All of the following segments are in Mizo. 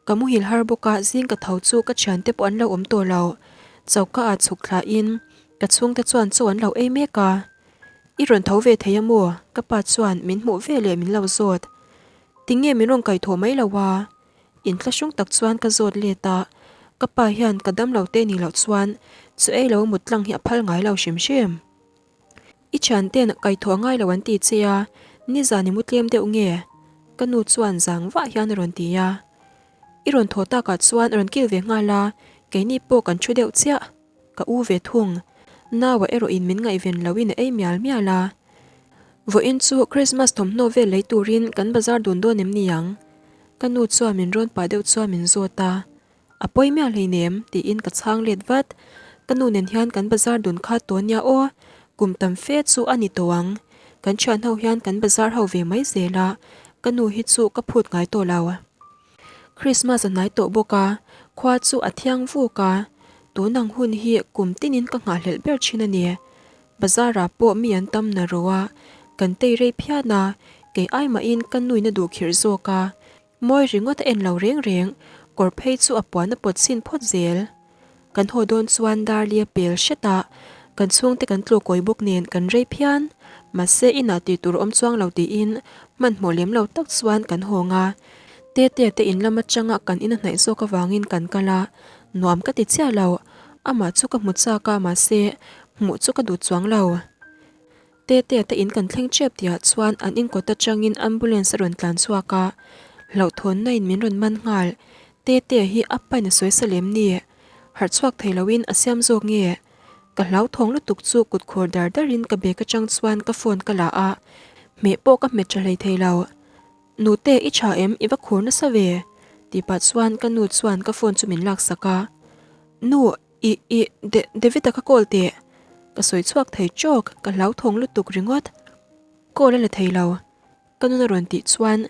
Ka muhil har bawk a, zing ka tho chu ka thiante pawh an lo awm tawh lo. Choka ah chhuk thla in ka chhungte chuan chaw an lo ei mek a. I rawn tho ve thei a maw? Ka pa chuan min hmuh ve leh min lo zawt. Tinge min rawn kai thaw mai lo a? Inthlahrung tak chuan ka zawt let a, ka pa hian ka dam lo te nih loh chuan chu ei lo mut tlang hi a phal ngai lo hrim hrim. I thianten kaihthawh a ngai lo an ti che a, nizan i mu tlem deuh nge? Ka nu chuan zang vah hian a rawn ti a. I rawn thaw takah chuan a rawn kil ve nghal a, keini pawh kan thu deuh chiah. Ka u ve thung. Naua erawhin min ngaihven loin a ei mial mial a. Vawiin chu Christmas thawmhnaw vel lei turin kan bazar dun dawn em ni ang? Ka nu chuan min rawn pah deuh chuan min zawt a. A pawi miah hleinem tiin ka chhang let vat. Ka nu nen hian kan bazar dun kha tawn nia aw, kum tam fe chu a ni tawh ang. Kan thian ho hian kan bazar ho ve mai zel a, ka nu hi chu ka phut ngai tawh lo. Christmas a hnai tawh bawk a, khua chu a thiang vuk a, tun ang hun hi kum tinin ka nghahhlelh ber thin a ni. Bazar ah pawh mi an tam na ro a, kan tei rei phian a, kei ai mahin ka nuin a duh khirh zawk a, Mawi ringawt a en lo reng reng, kawr phei chu a puan a pawt chhin phawt zel. Kan haw dawn chuan Darli a pel hret a, kan chhungte kan tluak kawi bawk nen kan rei phian. Mahse inah tih tur awm chuang lo tiin hmanhmawh lem lo tak chuan kan hawng a. Tetea te in lam atanga kan in a hnaih zawk avangin kan kal a, nuam ka ti chiah lo. Amah chu ka hmu chak a mahse hmuh chu ka duh chuang lo. Tetea te in kan thleng tep tihah chuan an inkawt atangin ambulance a rawn tlan chhuak a, hlauhthawnna in min rawn man nghal. Tetea hi a pain a sawi sa lem ni? Harh chhuak thei loin a siam zawk nge? Ka hlauthawng lutuk chu kut khur dar darin ka bag atang chuan ka phone ka la a, hmeh pawh ka hmet tha hlei thei lo. Nute i tha em? I va khur nasa ve? Tih pah chuan ka nu chuan ka phone chu min laksak a. Nu, I, i, De, David-a ka call teh. Ka sawi chhuak thei chawk, ka hlauthawng lutuk ringawt. Call a la thei lo. Ka nun a rawn tih chuan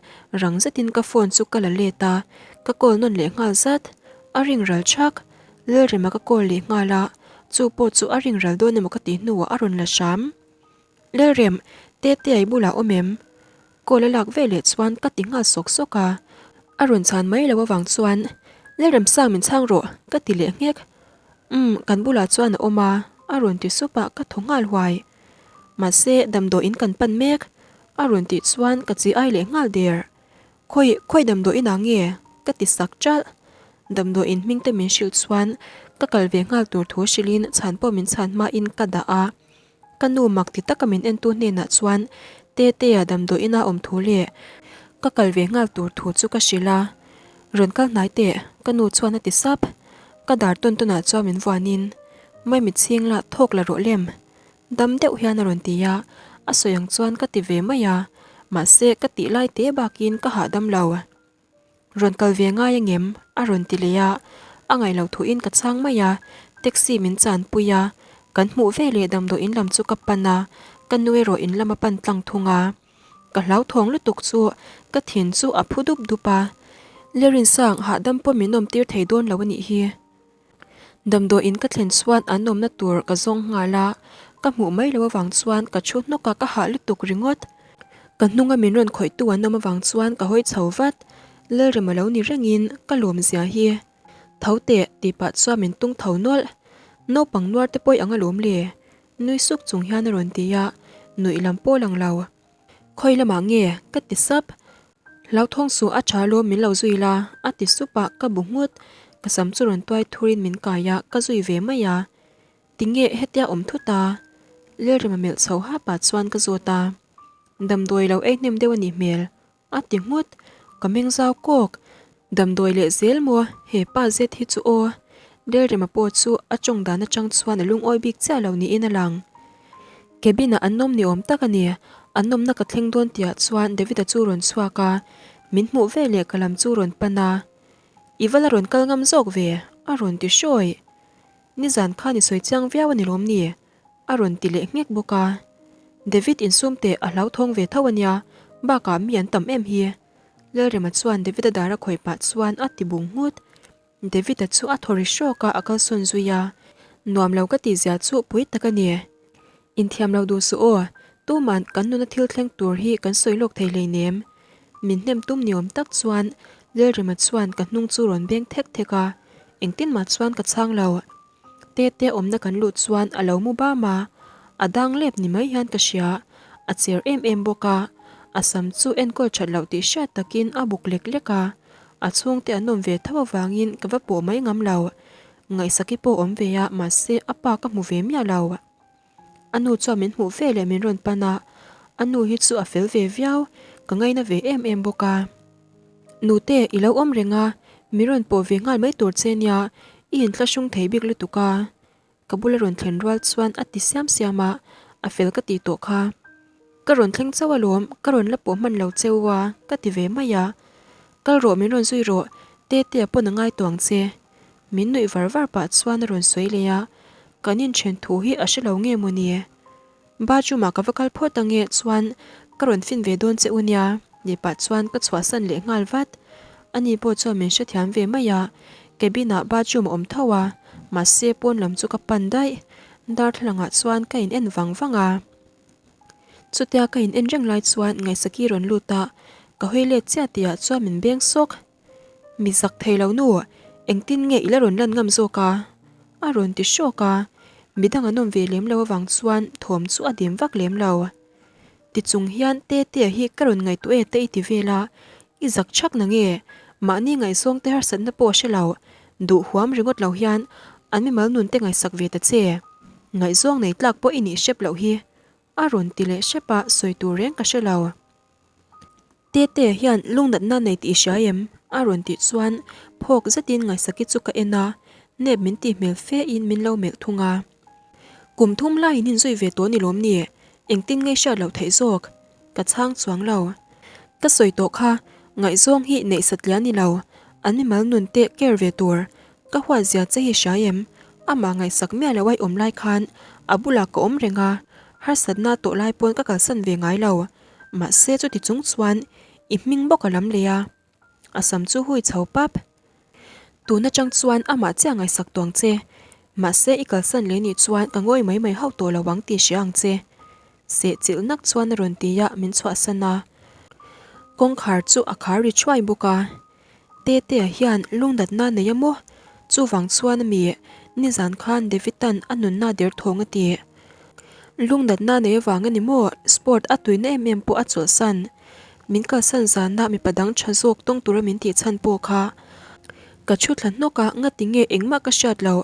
rang zetin ka phone chu ka la let a, ka call nawn leh nghal zat. A ring ral thak. Lalrema ka call leh nghal a, chu pawh chu a ring ral dawn emaw ka tih hnuah a rawn la hram. Lalrem, Tetea i bulah awm em? Call a lak ve leh chuan ka ti nghal sawk sawk a, a rawn chhan mai lo avang chuan Lalremsang min chhang rawh ka ti leh nghek. Umm, kan bulah chuan a awm a, a rawn ti sup a, ka thaw nghal huai. Mahse, damdawiin kan pan mek, a rawn tih chuan ka chi ai leh nghal der. Khawi, khawi damdawiin ah nge? ka ti sak ṭalh. Damdawiin hming te min hrilh chuan ka kal ve nghal tur thu hrilhin chhan pawh min chhan hmain ka dah a. Ka nu mak ti taka min entu hnenah chuan Tetea damdawiin a awm thu leh ka kal ve nghal tur thu chu ka hrilh a, Rawn kal hnai teh, ka nu chuan a ti sap. Ka dar tawn tawnah chuan min vuanin, Mai mit chhing la thawk la rawh lem. Dam deuh hian a rawn ti a, a sawi ang chuan ka ti ve mai a, mahse ka tih lai te bakin ka hahdam lo. Rawn kal ve ngai angem? a rawn ti leh a, a ngaih loh thuin ka chhang mai a, taxi min chanpui a, kan hmuh ve leh damdawi in lam chu ka pan a, ka nu erawh in lam a pan tlang thung a. Ka hlauthawng lutuk chu ka thin chu a phu dup dup a, Lerinsang hahdam pawh min awm tir thei dawn lo a nih hi. Damdawi in ka thlen chuan an awmna tur ka zawng nghal a, ka hmuh mai loh avang chuan ka thu hnawk a ka hah lutuk ringawt. Ka hnunga min rawn khawihtu an awm avang chuan ka hawi chho vat, Lalrema lo ni rengin ka lawm zia hi. Tho teh tih pah chuan min tung tho nawlh. Naupang nuar te pawi ang alawm le, nui suk chung hian a rawn ti a, nuih lam pawh lang lo. Khawi lamah nge? ka ti sap. Hlauthawng suh a tha lawm min lo zui la, a ti sup a, ka bu nghut. Ka sam chu rawn tuai thurin min kai a, ka zui ve mai a. Tinge hetia awm thut a? Lalrema melh chho hap ah chuan ka zawt a. Damdawi lo ei hnem deuh a nih hmel, a ti nghut. Ka meng zau kawk. Damdawi leh zel maw he pa zet hi chu aw. Lalrema pawh chu a tawng dan atang chuan a lungawi bik chiah lo niin a lang. Cabin ah an awm ni awm tak a ni. An awmna ka thleng dawn tihah chuan David-a chu rawn chhuak a, min hmuh ve leh ka lam chu rawn pan a. I va la rawn kal ngam zawk ve, a rawn ti hrawi. Nizan khan i sawi chiang viau a ni lawm ni? A rawn ti leh nghek bawk a. David insum teh a hlauthawng ve tho a nia, bakah mi an tam em hi. Lalrema chuan David-a dar a khawih pah chuan a ti bung nghut. David-a chu a thaw ri hrawk a, a kalsawn zui a. Nuam lo ka tih zia chu pui tak a ni. Inthiam lo duh suh aw, tuman kan nuna thil thleng tur hi kan sawi lawk thei hleinem. Min hnem tum ni awm tak chuan Lalrema chuan ka hnung chu rawn beng thek thek a, engtin mah chuan ka chhang lo. Tete awmna kan luh chuan a lo mu bam a, a dang lep ni mai hian ka hria, a cher em em bawk a, a sam chu enkawl that loh tih hriat takin a buk lek lek a, a chhungte an awm ve tho avangin ka va pawh mai ngam lo. Ngaihsaki pawh awm ve a, mahse a pa ka hmu ve miah lo. A nu chuan min hmuh ve leh min rawn pan a, a nu hi chu a fel ve viau, ka ngaina ve em em bawk a. Nute, i lo awm reng a, min rawn pawh ve nghal mai tur che nia, i inthlahrung thei bik lutuk a. Ka bula rawn thlen rual chuan a ti siam siam a, a fel ka tih tawh kha. Ka rawn thleng chauh alawm, ka rawn la pawh hman lo che u a, ka ti ve mai a. Kal rawh min rawn zui rawh, Tetea pawn a ngai tawh ang che. Min nuih var var pah chuan a rawn sawi leh a, kan inthen thu hi a hre lo nge maw ni? Bathroom ah ka va kal phawt ange chuan ka rawn fin ve dawn che u nia tih pah chuan ka chhuahsan leh nghal vat. Ani pawh chuan min hrethiam ve mai a, cabin ah bathroom a awm tho a, mahse pawn lam chu ka pan daih. Darthlalang ah chuan ka in en vang vang a. Chutia ka in en reng lai chuan Ngaihsaki rawn lut a, ka hawi let chiah tih ah chuan min beng sawk. Mi zak thei lo nu, engtin nge i la rawn lan ngam zawk a? A rawn ti hrawk a, midang an awm ve lem lo avang chuan thawm chu a dim vak lem lo. Tichung hian Tetea hi ka rawn ngaihtuah e te i ti vel a, i zak chhak na nge? Mahni ngaihzawng te harsatna pawh a hre lo, duh huam ringawt lo hian an mimal nun te ngaihsak ve ta che. Ngaihzawng nei tlak pawh i nih hrep loh hi. A rawn ti leh hrep a, sawi tur reng ka hre lo. Tete hian lungnatna nei tih i hria em? A rawn tih chuan phawk zetin Ngaihsaki chu ka en a, nep min tih hmel fe in min lo melh thung a. Kum thum laiin inzui ve tawh ni lawm ni? Engtin nge hriat loh theih zawk? Ka chhang chuang lo. Ka sawi tawh kha, ngaihzawng hi neih satliah ni lo, an mimal nun te care ve tur. Ka huat zia che hi hria em? Amah ngaihsak miah lo ai awm lai khan a bulah ka awm reng a, harsatna tawh lai pawn ka kalsan ve ngai lo. Mahse chuti chung chuan i hming bawk a lam leh a, a sam chu hui chho pap. Tun atang chuan amah chiah ngaihsak tuang che, mahse i kalsan leh nih chuan ka ngawi mai mai hauh tawh lo ang tih hria ang che. Seh chilh nak chuan a rawn ti a, min chhuahsan a. Kawngkhar chu a khar ri thuai bawk a. Tetea hian lungdatna nei a maw? Chuvang chuan a mi nizan khan David-a'n a nunna der thawng a ti. Lungdatna nei avang a ni maw? Sport a tuina em em pawh a chawlhsan. Min kalsan zana mipa dang tha zawk tawng tura min tih chhan pawh kha ka thu thla hnawk a, ngati nge engmah ka hriat loh?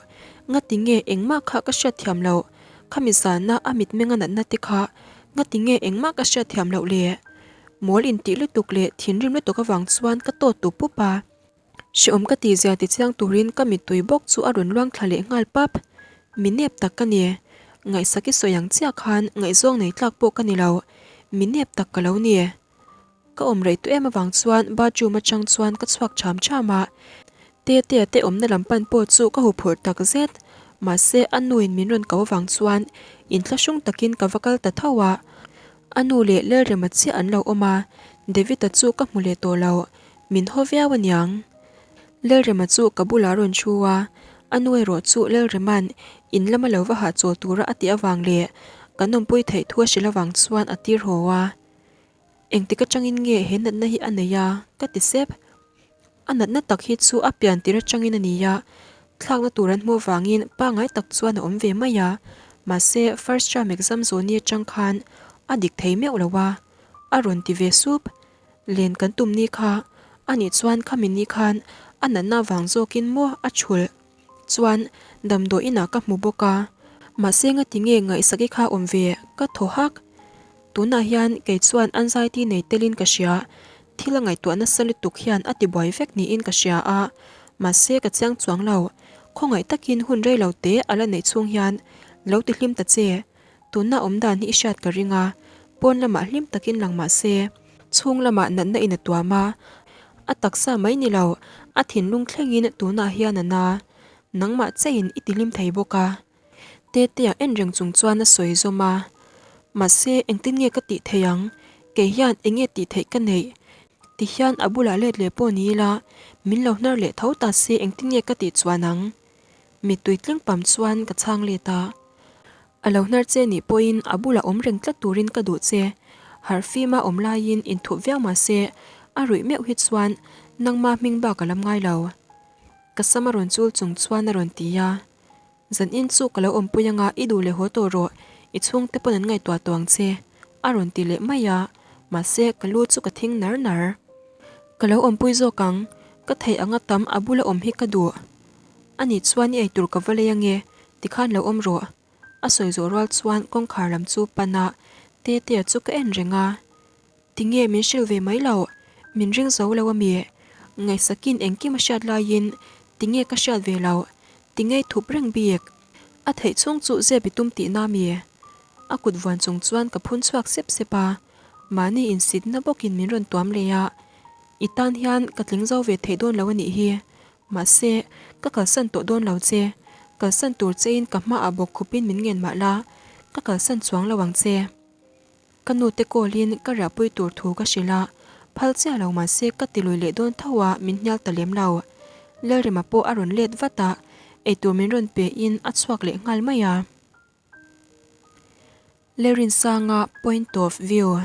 Ngati nge engmah kha ka hriat thiam loh? Khami zana a mitmenga natna te kha ngati nge engmah ka hriat thiam loh le? Mawl intih lutuk leh thinrim lutuk avang chuan ka tawt tu pup a. Hreawm ka tih zia tichiang turin ka mittui bawk chu a rawn luang thla leh nghal pap. Mi nep tak ka ni. Ngaihsak i sawi ang chiah khan ngaihzawng nei tlak pawh ka ni lo. Mi nep tak ka lo ni. Ka awm rei tawh em avang chuan bathroom atang chuan ka chhuak cham cham a. Tetea te awmna lam pan pawh chu ka huphurh tak zet. Mahse a nuin min rawn ko avang chuan inthlahrung takin ka va kal ta tho a. A nu leh Lalrema chiah an lo awm a, David-a chu ka hmu leh tawh lo, min haw viau aniang. Lalrema chu ka bulah a rawn thu a, a nu erawh chu Lalrema'n in lama lo va hahchawl tura a tih avang leh kan awmpui theih thu a hrilh avang chuan a tir haw a. Engtik atangin nge he natna hi a nei a? ka ti sep. A natna tak hi chu a pian tir atangin a ni a, thlakna tur an hmuh avangin pangngai tak chuan a awm ve mai a, mahse first term exam zawh ni atang khan a dik thei meuh lo a, a rawn ti ve sup. Len kan tum ni kha, anih chuan khami ni khan a natna avang zawkin maw a thulh chuan damdawi inah ka hmu bawk a, mahse ngati nge ngaihsaki kha awm ve ka thaw hak. Tunah hian kei chuan anxiety nei telin ka hria, thil a ngaihtuah nasa lutuk hian a tibuai vek niin ka hria a, mahse ka chiang chuang lo, khawngaih takin hun rei lo te a la neih chhung hian lo ti hlim ta che, tuna awm dan hi i hriat ka ring a, pawn lamah hlim takin lang mahse chhung lamah natna in a tuam a, a taksa mai ni lo, a thinlung thlengin tunah hian a na, nangmah cheiin i ti hlim thei bawk a. Tetea en reng chung chuan a sawi zawm a, Mahse, engtin nge ka tih theih ang? Kei hian eng nge tih theih ka neih? Ti hian a bulah let leh pawh ni ila, min lo hnar leh tho ta se engtin nge ka tih chuan ang? Mittui tling pam chuan ka chhang let a. A lo hnar che nih pawhin a bulah awm reng tlat turin ka duh che. Harh fima awm laiin inthup viau mahse, a ruih meuh hi chuan. Nangma hming bak a lam ngai lo. Ka sam a rawn chul chung chuan a rawn ti a. Zan in chu ka lo awmpui anga i duh leh haw tawh rawh, i chhungte pawn an ngaihtuah tawh ang che, a rawn ti leh mai a, mahse ka lu chu ka thing nar nar. Ka lo awmpui zawk ang, ka theih anga tam a bula awm hi ka duh. Ani chuan i eitur ka va lei ange, tikhan lo awm rawh. A sawi zawh rual chuan kawngkhar lam chu pan a, Tetea chu ka en reng a. Tinge min hrilh ve mai loh? Min ring zo lo ami? Ngaihsakin engkim a hriat laiin tinge ka hriat ve loh? Tinge i thup reng bik? A theih chhung chu zep i tum tihna ami? A kut vuan chung chuan ka phun chhuak sep sep a, mahni insitna bawkin min rawn tuam leh a, I tan hian ka tling zo ve theih dawn lo a nih hi. Mahse, ka kalsan tawh dawn lo che. Kalsan tur chein ka hmaah bawk khupin min ngen mah la, ka kalsan chuang lo ang che. Ka nute call-in ka riahpui tur thu ka hrilh a, phal chiah lo mahse ka ti lui leh dawn tho a, min hnial ta lem lo. Lalrema pawh a rawn let vat a, eitur min rawn pe in a chhuak leh nghal mai a. Lalrinsanga point of view.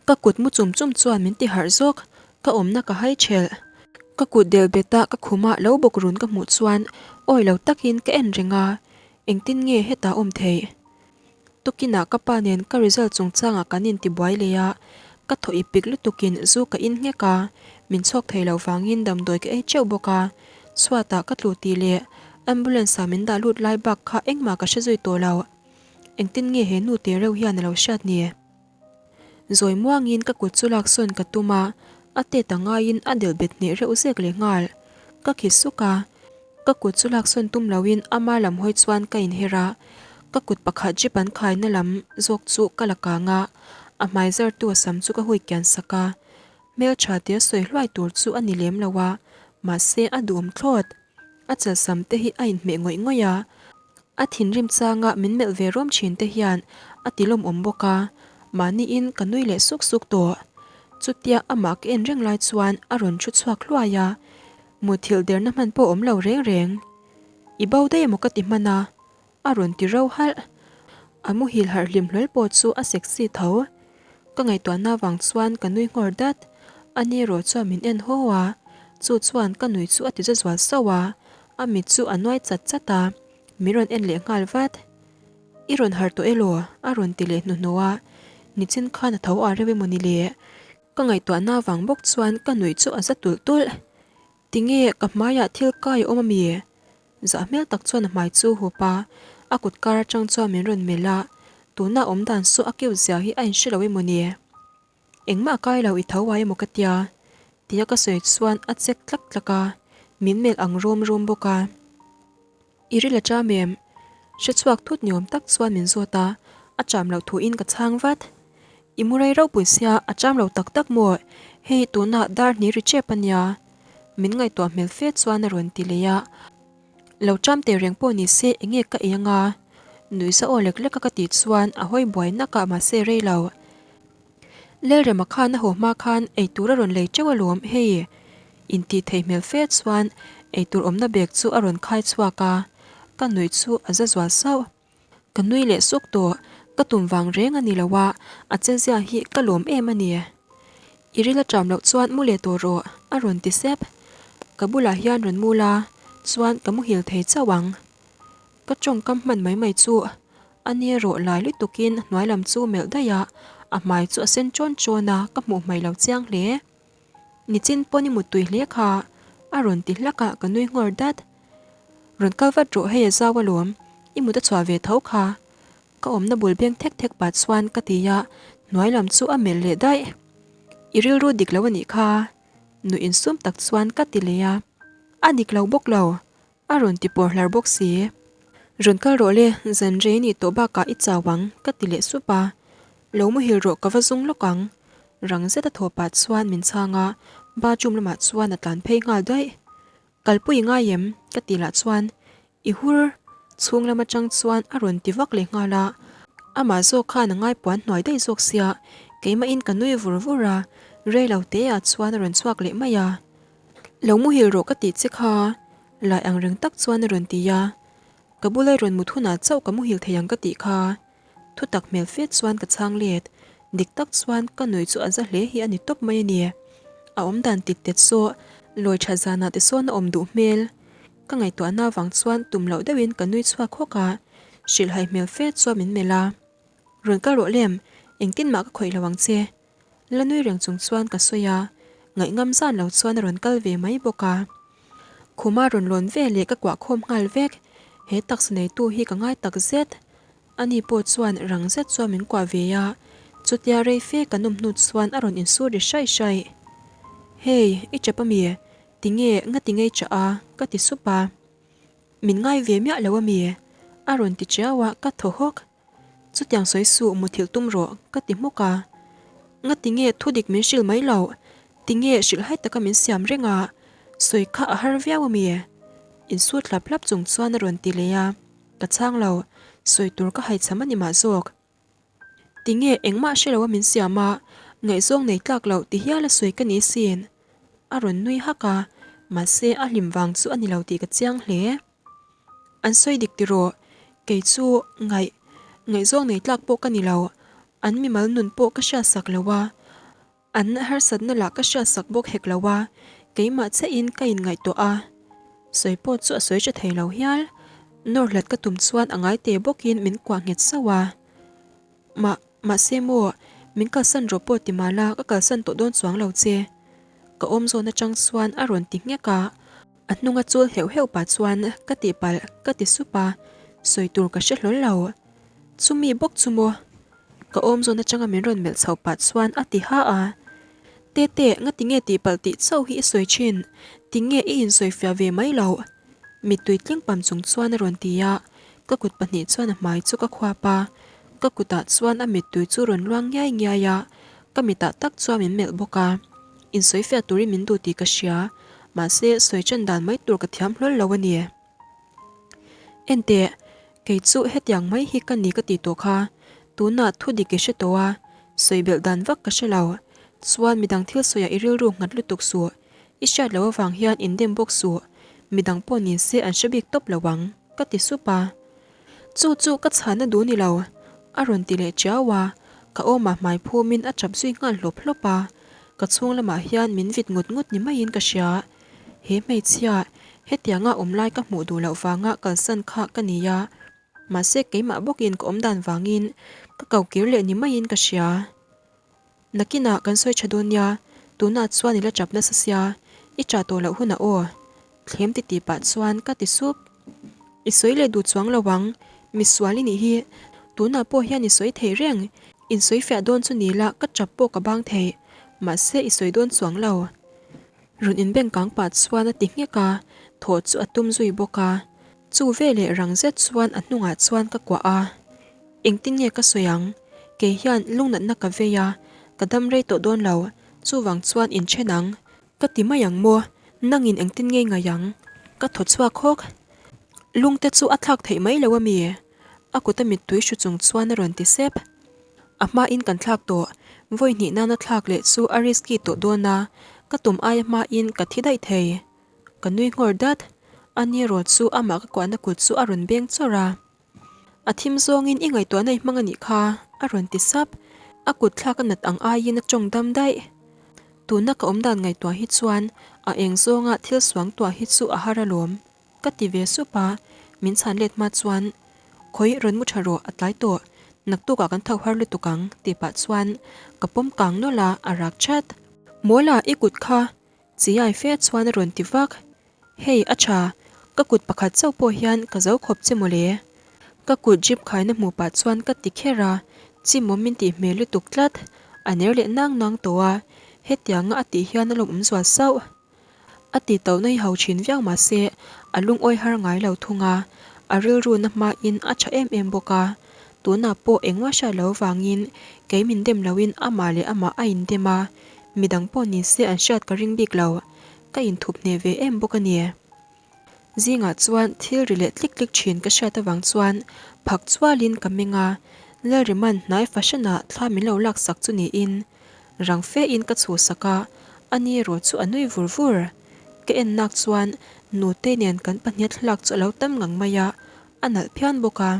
Ka kut mu chum chum chuan min ti harh zawk, ka awmna ka hai thelh. Ka kut del bet a ka khuma lo bawk run ka hmuh chuan awi lo takin ka en reng a, engtin nge hetah awm theih? Tukinah ka pa nen ka result chungchangah kan intibuai leh a, ka thaw ip pik lutukin zu ka in nghek a, min chhawk thei lo vangin damdawi ka ei teuh bawk a, chhuatah ka tlu tih leh ambulance ah min dah lut lai bak kha engmah ka hre zui tawh lo. Engtin nge he nu te reuh hian a lo hriat ni? Zawi muangin ka kut chu laksawn ka tum a, a tet a ngaiin a delh bet hneh reuh zek leh nghal. Ka khi suk a, ka kut chu laksawn tum loin ama lam hawi chuan ka inher a, ka kut pakhat jeep an khaina lam zawk chu ka la kang a, a hmai zartu a sam chu ka hui kian sak a. Hmeltha tia sawi hluai tur chu a ni lem lo a, mahse a duhawm thlawt. A chalsam te hi a inhmeh ngawih ngawih a, a thinrim changa min melh ve rawm thin te hian a ti lawmawm bawk a, mahniin ka nui leh suk suk tawh. Chutia amah ka en reng lai chuan a rawn thu chhuak hluai a, muthilh derna hman pawh awm lo reng reng. I bo daih emaw ka ti hman a, A rawn ti ro halh. A muhil harh hlim hlawl pawh chu a sexy tho. Ka ngaihtuahna vang chuan ka nui nghawr dat. A ni erawh chuan min en haw a, chu chuan ka nui chu a ti za zual sauh a, a mit chu a nuai chat chat a, min rawn en leh nghal vat. I rawn harh tawh elaw? A rawn ti leh hnuhnawh a, nichin khan a tho ah reuh emaw ni le? Ka ngaihtuahna vang bawk chuan ka nuih chu a za tulh tulh. Tinge ka hmaiah thil kai a awm ami? Zah hmel tak chuan a hmai chu hup a, a kut kar atang chuan min rawn melh a, tuna awm dan saw a keu zia hi a inhre lo emaw ni? Engmah a kai lo i tho ai emaw ka tia? Tia ka sawi chuan a chek tlak tlak a, min melh ang rum rum bawk a. I ril a cham em? Hre chhuak thut ni awm tak chuan min zawt a, a cham loh thuin ka chhang vat. I mu rei ropui sia, a cham lo tak tak maw? Hei tunah dar hnih ri tep a nia. Min ngaihtuah hmel fe chuan a rawn ti leh a. Lo cham teh reng pawh ni se enge ka ei anga? Nuihza aw lek lek a ka tih chuan a hawi buai nak a mahse rei lo. Lalrema khan a haw hma khan eitur a rawn lei teuh alawm hei. Intih theih hmel fe chuan eitur awmna bag chu a rawn khai chhuak a, ka nuih chu a za zual sauh. Ka nui leh suk tawh, ka tum vang reng a ni lo a, a chezia hi ka lawm em a ni. I ril a ṭam loh chuan mu leh tawh rawh, a rawn ti sep. Ka bulah hian rawn mu la, chuan ka muhil thei chauh ang. Ka ṭawngkam hman mai mai chu a ni erawh lai lutukin hnuai lam chu melh daih a, a hmai chu a sen ṭawn ṭawn a, ka hmuh hmai lo chiang hle. Nichin pawn i muttui hle kha, a rawn ti hlak a, ka nui nghawr dat. Rawn kal vat rawh hei a zau alawm, i mut a chhuah ve tho kha. Ka awmna bul beng thek thek pah chuan ka ti a, hnuai lam chu a melh leh daih. I rilru dik lo a nih kha, nuih insum tak chuan ka ti leh a. A dik lo bawk lo, A rawn ti pawr hlar bawk si. Rawn kal rawh le, zan rei nih tawh bakah i chau ang, ka ti leh sup a. Lo muhil rawh ka va zung lawk ang. Rang zet a thaw pah chuan min chhang a, bathroom lamah chuan a tlan phei nghal daih. Kalpui i ngai em? ka ti lah chuan i hur chhung lam atang chuan a rawn ti vak leh nghal a. Amah zawk khan a ngaipuan hnuai daih zawk sia, keimahin ka nui vur vur a, rei lo te ah chuan a rawn chhuak leh mai a. Lo muhil rawh ka tih che kha, lai ang reng tak chuan a rawn ti a. Ka bula rawn mut hunah chauh ka muhil thei ang ka tih kha. Thu tak hmel fe chuan ka chhang let. Dik tak chuan ka nui chu a za hle hi a ni tawp mai a ni. A awmdan tit tet saw lawi tha zanah te sawn a awm duh hmel. Ka ngaihtuahna avang chuan tum loh deuhin ka nui chhuak hawk a, hrilhhai hmel fe chuan min melh a. Rawn kal rawh lem, engtin mah ka khawih lo ang che. La nui reng chung chuan ka sawi a, ngaihngam zan lo chuan a rawn kal ve mai bawk a. Khuma rawn lawn ve leh ka kuah khawm nghal vek, he taksa neitu hi ka ngai tak zet. Ani pawh chuan rang zet chuan min kuah ve a, chutia rei fe kan awm hnu chuan a rawn insur ri hraih hraih. Hey, i chap ami? Tinge, ngati ngei chah a? ka ti sup a. Min ngai ve miah lo ami? A rawn ti chiau a, ka thaw hawk. Chutiang sawi suh muthilh tum rawh, ka ti hmuk a. Ngati nge thu dik min hrilh mai loh? Tinge hrilhhai taka min siam reng a? Sawi kha a har viau ami? Insut hlap hlap chung chuan a rawn ti leh a. Ka chhang lo, sawi tur ka haichham a ni mah zawk. Tinge engmah hre lo a min siam a, ngaihzawng nei tlak loh ti hial a sawi ka ni sin. A rawn nui hak a, mahse a hlim vang chu a ni lo tih ka chiang hle. An sawi dik tiraw, kei chu ngaih, ngaihzawng nei tlak pawh ka ni lo, an mimal nun pawh ka hriatsak lo a, An harsatna lah ka hriatsak bawk hek lo a, keimah chiahin ka inngaihtuah a. Sawi pawh chu a sawi tha thei lo hial. Nawr hlat ka tum chuan a ngai te bawkin min kuah nghet sauh a. Mah, mahse maw, min kalsan rawh pawh ti mah la ka kalsan tawh dawn chuang lo che. Ka awm zawn atang chuan a rawn ti nghek a. A hnunga chul heuh heuh pah chuan ka tihpalh ka ti sup a, sawi tur ka hre hlawl lo. Chumi bawk chu maw? Ka awm zawn atanga min rawn melh chhoh pah chuan a ti ha a. Tete, ngati nge tihpalh tih chauh hi i sawi thin? Tinge i insawifiah ve mai loh? Mittui tling pam chung chuan a rawn ti a, ka kut pahnih chuan a hmai chu ka khuap a, ka kutah chuan a mittui chu rawn luang ngiai ngiai a, ka mitah tak chuan min melh bawk a. Insawifiah turin min duh tih ka hria, mahse sawi ṭan dan mai tur ka thiam hlawl lo a ni. Enteh, kei chu hetiang mai hi ka ni ka ti tawh kha, tunah thu dik i hre tawh a, sawi belh dan vak ka hre lo. Chuan midang thil sawiah i rilru nghat lutuk suh, i hriat loh avang hian indem bawk suh, midang pawh ni se an hre bik tawp lo ang, ka ti sup a. Chu chu ka chhana duh ni lo, a rawn ti leh chiau a, ka awmah hmai phumin a chap zui nghal hlawp hlawp a, ka chhung lamah hian min vit ngut ngut ni maiin ka hria. He hmeichhia, hetianga awm lai ka hmuh duh loh vanga kalsan kha ka ni a, mahse keimah bawkin ka awm dan vangin ka ko kir leh ni maiin ka hria. Nakinah kan sawi tha dawn nia, tunah chuan i la chap nasa sia, i chah tawh loh hunah aw. Thlem ti tih pah chuan ka ti sup. I sawi leh duh chuang lo ang, misual i nih hi, tunah pawh hian i sawi thei reng, insawi fiah dawn chu ni la ka chap pawh ka bang thei, mahse i sawi dawn chuang lo. Rawn inbeng kang pah chuan a ti nghek a, thawh chu a tum zui bawk a. Chu veleh rang zet chuan a hnungah chuan ka kuah a. Engtin nge ka sawi ang? Kei hian lungnatna ka vei a, ka dam rei tawh dawn lo, chuvang chuan inthen ang. Ka ti mai ang maw? Nangin engtin nge ngaih ang? Ka thaw chhuak hawk. Lungte chu a thlak theih mai lo a mi? A kut a mittui hru chung chuan a rawn ti sep. A hmain kan thlak tawh, vawi hnih nana thlak leh chu a risky tawh dawn a, ka tum aia hmain ka thi daih thei. Ka nui nghawr dat. Ani erawh chu amah ka kuahna kut chu a rawn beng chawrh a. A thim zawngin i ngaihtuahna i hmang a nih kha, a rawn ti sap. A kut thlak a nat ang aiin a tawng dam daih. Tuna ka awmdan ngaihtuah hi chuan a eng zawnga thil suangtuah hi chu a har alawm. Ka ti ve sup a, min chhan let hma chuan, Khawi rawn mu tha rawh, a tlai tawh, naktukah kan tho har lutuk ang, tih pah chuan ka pawm kang nawlh a, a rak chat. Mawla, i kut kha chiai fe chuan a rawn ti vak. Hei, a tha, ka kut pakhat chauh pawh hian ka zo khawp che mawle. Ka kut jeep khaina hmuh pah chuan ka ti kher a, chimawm min tih hmel lutuk tlat, a ner leh nang nang tawh a, hetianga a tih hian a lawmawm zual sauh. A ti tauhna hi ho thin viau mah se a lungawi har ngai lo thung a, a rilru na hmain a tha em em bawk a. Tunah pawh engmah hriat lo vangin kei min dem loin amah leh amah a indem a, midang pawh ni se an hriat ka ring bik lo, ka inthup hneh ve em bawk a ni. Zingah chuan thil ri leh tlik tlik thin ka hriat avang chuan phak chualin ka meng a, Lalriman hnai fahranah thla min lo laksak chu niin rang fe in ka chhuhsak a, ani erawh chu a nui vur vur. Ka en nak chuan nute nen kan pahnih thlalak chu a lo tam ngang mai a, a nalh phian bawk a.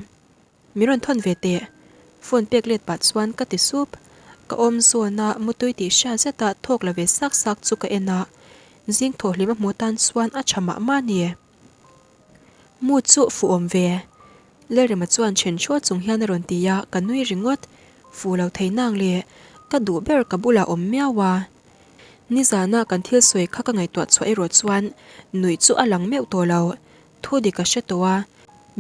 Min rawn thawn ve teh. Phone pek let pah chuan ka ti sup. Ka awm zawn a, mutui tih hriat zet a thawk la ve sak sak chu ka en a, zing thawh hlim a hmuh tan chuan a tha mah mah a ni. Mu chu fuh awm ve. Lalrema chuan then hrual chung hian a rawn ti a, ka nui ringawt. Fuh lo thei nang le, ka duh ber ka bulah awm miau a. Nizana kan thil sawi kha ka ngaihtuah chhuah erawh chuan nuih chu a lang meuh tawh lo. Thu dik a hre tawh a,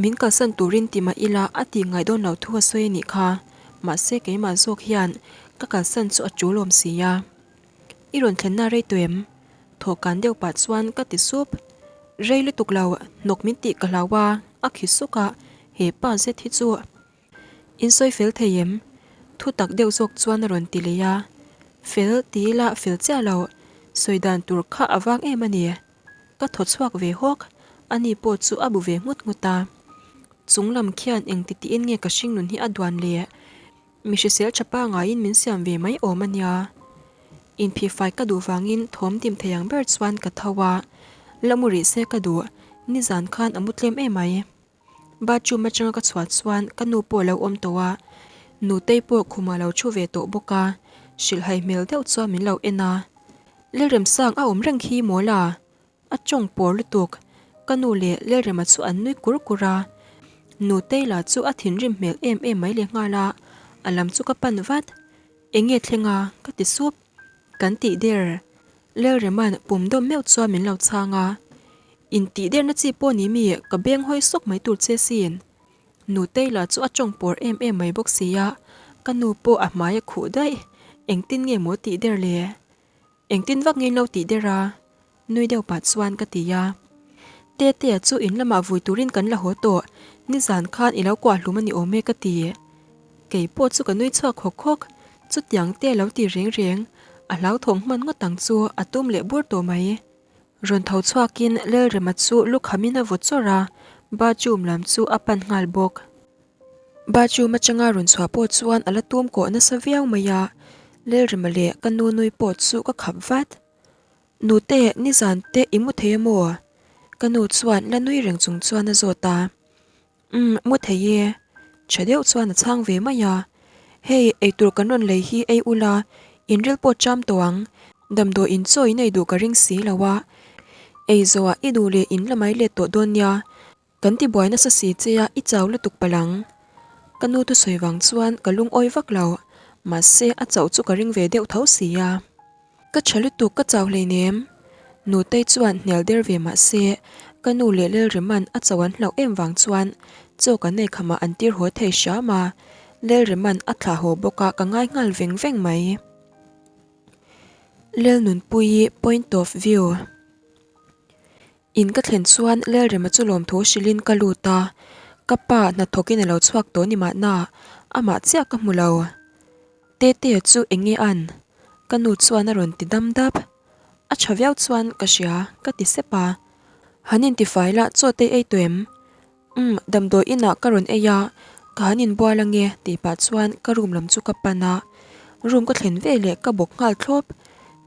min kalsan turin ti mah ila a tih ngai dawn lo thu a sawi a nih kha. Mahse keimah zawk hian ka kalsan chu a tul awm si a. I rawn thlenna rei tawh em? Thawhkan deuh pah chuan ka ti sup. Rei lutuk lo, hnawk min tih ka hlau a, a khi suk a, he pa zet hi chu in sawi fel thei em? Thu tak deuh zawk chuan a rawn ti leh a, fel ti ila fel chiah lo, sawi dan tur kha a vang em a ni. Ka thaw chhuak ve hawk, ani pawh chu a bu ve nghut nghut a. Chung lam khian engti tiin nge ka hringnun hi a duan le? Mi hrisel tha pangaiin min siam ve mai awm a nia. Inphihfai ka duh vangin thawm dim thei ang ber chuan ka tho a, la mu rih se ka duh, nizan khan a mu tlem em mai. Bathroom atanga ka chhuah chuan ka nu pawh a lo awm tawh a, nutei pawh khumah a lo thu ve tawh bawk a, hrilhhai hmel deuh chuan min lo en a. Lalremsang a awm reng khi maw la? A tawng pawr lutuk. Ka nu leh Lalrema chu an nui kur kur a. Nutei lah chu a thinrim hmel em em mai leh nghal a, a lam chu ka pan vat. Eng nge thleng a? ka ti sup. Kan tih der. Lalrema'n pum dawm meuh chuan min lo chhang a. In tih derna chi pawh ni mi, ka beng hawi sawk mai tur che sin. Nutei lah chu a tawng pawr em em mai bawk si a, ka nu pawh a hmai a khuh daih. Engtin nge maw tih der le? Engtin vak ngein lo tih der a? Nui deuh pah chuan ka ti a. Tetea chu in lamah vui turin kan la haw tawh, nizan khan i lo kuah hlum a ni awm e ka ti. Kei pawh chu ka nui chhuak hawk hawk, chutiang te lo ti reng reng, a hlauthawng hman ngawt ang chu a tum leh bur tawh mai. Rawn tho chhuakin Lalrema chu lukhamin a vaw chawrh a, bathroom lam chu a pan nghal bawk. Bathroom atanga rawn chhuah pawh chuan a la tum kawh nasa viau mai a, Lalrema leh ka nu nui pawh chu ka khap vat. Nute, nizan te i mu thei amaw? Ka nu chuan la nui reng chung chuan a zawt a. Umm, mu thei e. Tha deuh chuan a chhang ve mai a. Hei, eitur kan rawn lei hi ei ula, inril pawh cham tawh ang. Damdawi in chaw in ei duh ka ring si lo a. Ei zawhah i duh leh in la mai let tawh dawn nia. Kan ti buai nasa si che a, i chau lutuk palh ang. Ka nu thusawi vang chuan ka lungawi vak lo, mahse a chauh chu ka ring ve deuh tho si a. Ka tha lutuk ka chau hleinem. Nutei chuan hnial der ve mah se, ka nu leh Lalrema'n a chauh an hlauh em vang chuan chaw kan nei khamah an tir haw thei hram a, Lalrema'n a thlah haw bawk a ka ngai nghal veng veng mai. Lalnunpuii point of view. In ka thlen chuan Lalrema chu lawmthu hrilhin ka lut a, ka pa hnathawkin a lo chhuak tawh ni mahna, amah chiah ka hmu lo. Tetea chu eng nge an? Ka nu chuan a rawn ti dam dap. A tha viau chuan ka hria, ka ti sep a. Han intifai la chaw te ei tawh em? Umm, damdawi inah ka rawn ei a, ka han inbual ange tih pah chuan ka room lam chu ka pan a, room ka thlen ve leh ka bawk nghal thlawp.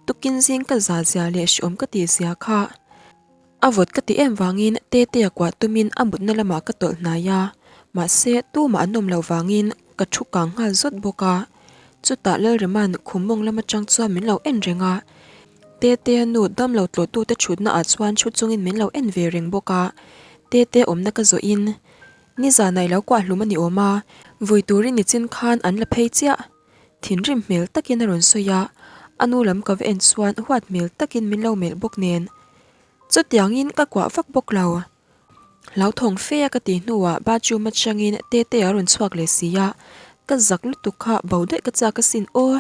Tukin zing ka za zia leh hreawm ka tih zia kha a vawt ka ti em vangin Tetea kuah tumin a mutna lamah ka tawlh hnai a, mahse tumah an awm loh vangin ka thu kang nghal zawt bawk a. Chutah Lalrema'n khum mawng lam atang chuan min lo en reng a, Tetea nu damlo tlawhtute thutna ah chuan thu chungin min lo en ve reng bawk a, Tete awmna ka zawh in nizan ah i lo kuah hlum a ni awm a, vui turin nichin khan an la phei chiah. Thinrim hmel takin a rawn sawi a, a nu lam ka va en chuan huat hmel takin min lo melh bawk nen chutiangin ka kuah vak bawk lo. Hlauthawng fe a ka tih hnuah bathroom atangin Tetea a rawn chhuak leh si a, ka zak lutuk kha bo daih ka chak asin aw.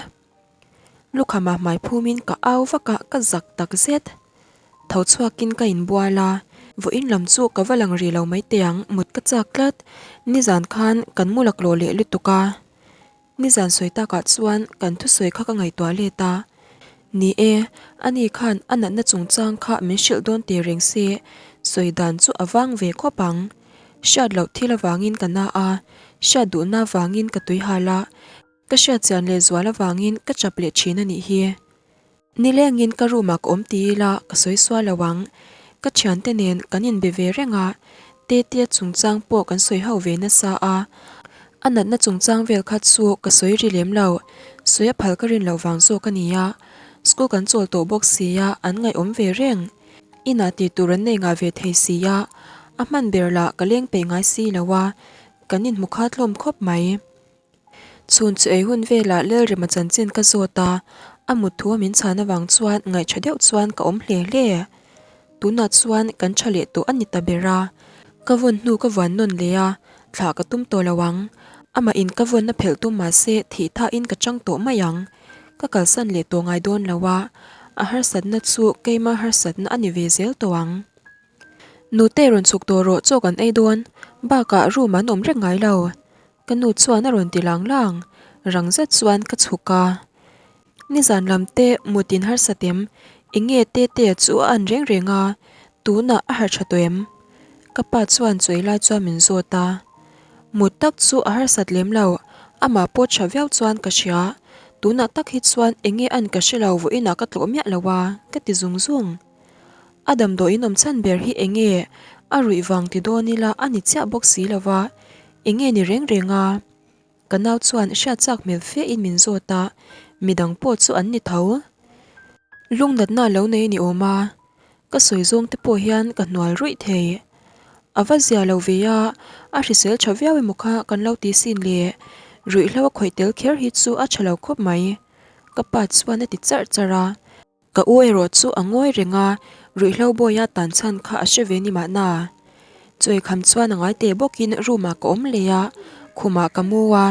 Lukhama hmai phumin ka au vak a, ka zak tak zet. Tho chhuakin ka inbual a, vawiin lam chu ka va lang rih lo mai teh ang, mut ka chak tlat. Nizan khan kan mu laklawh leh lutuk a. Nizan sawi takah chuan kan thusawi kha ka ngaihtuah let a. Ni e, ani khan a natna chungchang kha min hrilh dawn teh reng se, sawi dan chu a vang ve khawp ang. Hriat loh thil avangin ka na a, hriat duhna avangin ka tuihal a. Ka hriatchian leh zual avangin ka chap leh thin a nih hi. Nilengin ka room ah ka awm ti ila ka sawi sual lo ang. Ka thiante nen kan inbe ve reng a, Tetea chungchang pawh kan sawi ho ve nasa a. A natna chungchang vel kha chu ka sawi ri lem lo. Sawi a phal ka rin loh vang zawk a nia. School kan chawl tawh bawk sia, an ngaihawm ve reng. Inah tih tur an nei ngah ve thei sia, a hman ber lah ka leng peih ngai si lo a, kan inhmu khat hlawm khawp mai. Chhun chu ei hun velah Lalrema chanchin ka zawt a, a mut thu a min chhan avang chuan ngaihṭha deuh chuan ka awm hle hle. Tunah chuan kan ṭha leh tawh a ni ta ber a, ka vawn hnu ka vuan nawn leh a, thlah ka tum tawh lo ang. Amah in ka vawn a phelh tum mahse thih thahin ka chang tawh mai ang. Ka kalsan leh tawh ngai dawn lo a, a harsatna chu keima harsatna a ni ve zel tawh ang. Nute rawn chhuk tawh rawh chaw kan ei dawn, bakah room an awm reng ngai lo. Ka nu chuan a rawn ti lang lang, rang zet chuan ka chhuk a. Nizan lam te mut in harsa tem, enge Tetea chu a an reng reng a, tunah a harh tha tawh em? Ka pa chuan chawi lai chuan min zawt a. Mut tak chu a harsat lem lo, amah pawh tha viau chuan ka hria. Tunah tak hi chuan enge an ka hre lo vawiinah ka tlawh miah lo a, ka ti zung zung. A damdawiin awm chhan ber hi enge a ruih vang ti dawn ila a ni chiah bawk si lo va, enge ni reng reng a? Ka nau chuan hriat chak hmel fe in min zawt a, midang pawh chu an ni tho. Lungnatna lo nei ni awm a, ka sawi zawng te pawh hian ka hnual ruih thei. A va zia lo ve a, a hrisel tha viau emaw kha kan lo ti sin le, ruihhlo a khawih tel kher hi chu a tha lo khawp mai, ka pa chuan a ti charh charh a. Ka u erawh chu a ngawi reng a, ruihhlo bawia tan chhan kha a hre ve ni mahna. Chawi kham chuan a ngai teh bawkin room ah ka awm leh a, khumah ka mu a,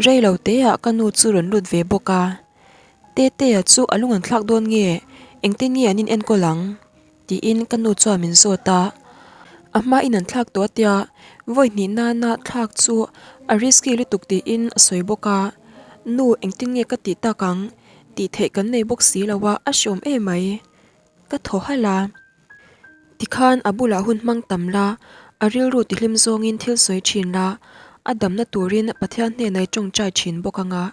rei lo te ah ka nu chu rawn lut ve bawk a. Tetea chu a lung an thlak dawn nge, engtin nge an in enkawl ang? Tiin ka nu chuan min zawt a. A hma in an thlak tawh a tia, vawi hnih nana thlak chu a risky lutuk tiin a sawi bawk a. Nu engtin nge ka tih tak ang? Tih theih kan nei bawk si lo a, a hreawm em mai. Ka thaw halh a. Tikhan a bulah hun hmang tam la, a rilru tihlim zawngin thil sawi thin la, a damna turin Pathian hnenah i tawngtai thin bawk anga.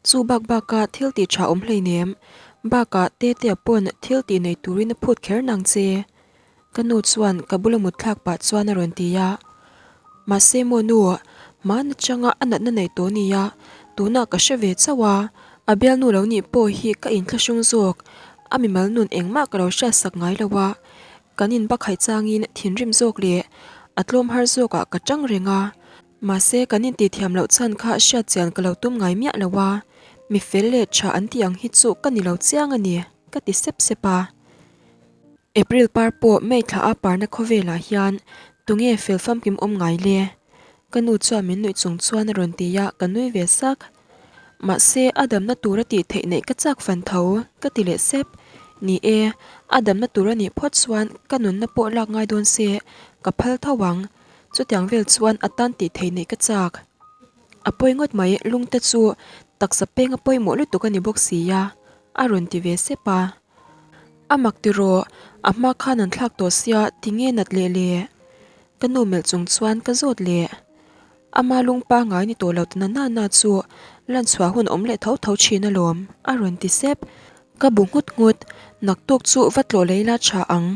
Chu bak baka thil tih tha awm hleinem, bakah Tetea pawn thil tih nei turin a phut kher nang che. Ka nu chuan ka bula mut thlak pah chuan a rawn ti a. Mahse maw nu, hmaan atanga a natna nei tawh nia, tunah ka hre ve chauh a, a bialnu lo nih pawh hi ka inthlahrung zawk, a mimal nun engmah ka lo hriatsak ngai lo a, kan inbakhaih changin thinrim zawk leh a tlawm har zawkah ka tang reng a, mahse kan intihthiam loh chhan kha hriatchian ka lo tum ngai miah lo a, mi fel leh tha an tih ang hi chu ka ni lo chiang a ni, ka ti sep sep a. April par pawh May thla a parna khawvelah hian tunge fel famkim awm ngai le? Ka nu chuan min nuih chung chuan a rawn ti a, ka nui ve sak. Mahse, a damna tura tih theih neih ka chak fan tho, ka ti leh sep. Ni e, a damna tur a nih phawt chuan ka nunna pawh lak ngai dawn se, ka phal tho ang. Chutiang vel chuan a tan tih theih neih ka chak. A pawi ngawt mai, lungte chu taksa peng a pawimawh lutuk a ni bawk si a, a rawn ti ve sep a. A mak tiraw, a hma khan an thlak tawh sia tinge nat leh le? Ka nu melh chung chuan ka zawt leh. Ama lung pangai ni tawh lo ta na na na chu lan chhuah hun awm leh tho tho thin alawm, a rawn ti sep. Ka bu nghut nghut, naktuk chu va tlawh lei la tha ang.